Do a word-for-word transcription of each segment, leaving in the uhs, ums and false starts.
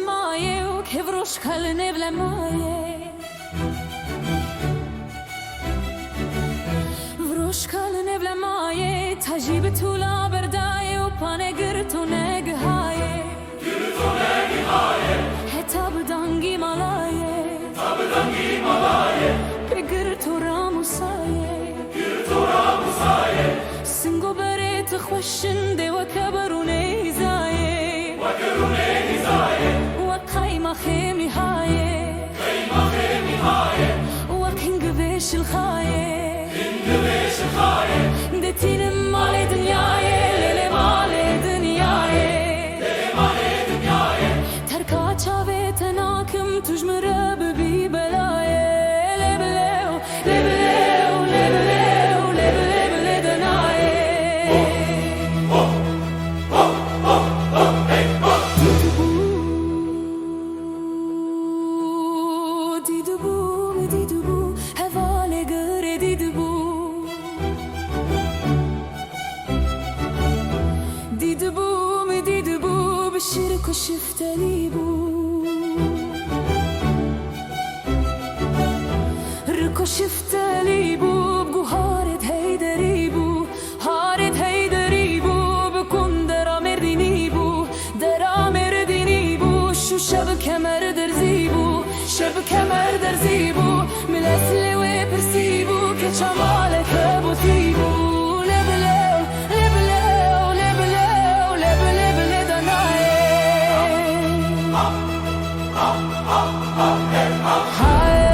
Mayê û kevroşka li nêv lemayê. Vroşka li nêv lemayê, tajî bi tûla berdayê û panê girt û negihayê. Heta bi dangî malayê. Pê girt û ramûsayê. Singo berê tu xweşin dê weke berûnê hîzayê. Wek qaymaxê mîhayê. Wek hingivê şilxayê. Dê tînim malê dinyayê, lê lê malê dinyayê. Terka çavê te nakim, tu ji min re bibî belayê. Lê bilêw, lê bilêw, lê bilêw, lê bilê, bilê denayê. Dîdibû, dîdibû, dîdibû, hevalê girê dîdibû. Dîdibû, min dîdibû, bi şirk û şiftelî bû. Rik û şiftelî bû, bi guharêd heyderî bû. Harêd heyderî bû, bi kundera mêrdînî bû. Dera mêrdînî bû, şûşe bi kemer derzî bû. Şev kemer derzî bû, millet lê wê pirsî bû, keça maleke botî bû. Lê bilêw, lê bilêw, lê bilêw, lê bilê, bilê danayê. Hayê,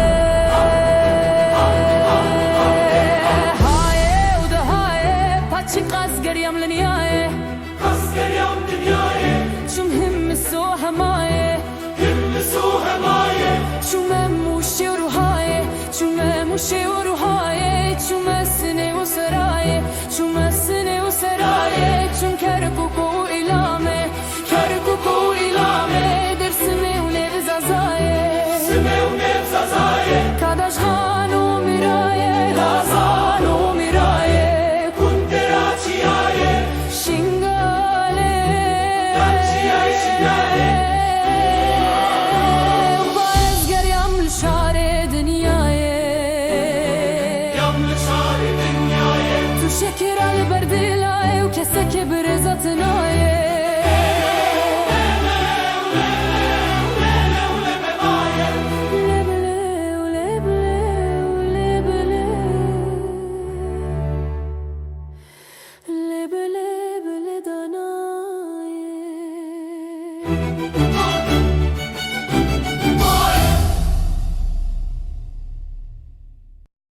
hayê û de hayê, paçî qas geriyam li niyayê. Qas geriyam dinyayê. Çûm him miso hemayê. Him miso hemayê. Çûme mûşê û ruhayê. Çûme mûşê û ruhayê. Çûme sinê û serayê. Çûme sinê û serayê. Çûm Kerkûk û Îlamê. Kerkûk û Îlamê. Dersimê û nêv Zazayê. Simê û nêv Zazayê. Kadaş xan û mîrayê. Kazan û mîrayê. Kundera çiyayê. Şingalê. Çiyayê Şingalê. Ba ez geriyam li şarê dinyayê. Yam li şarê dinyayê. Tu şekira li ber dilayê û kesekê bi rêza tu nayê.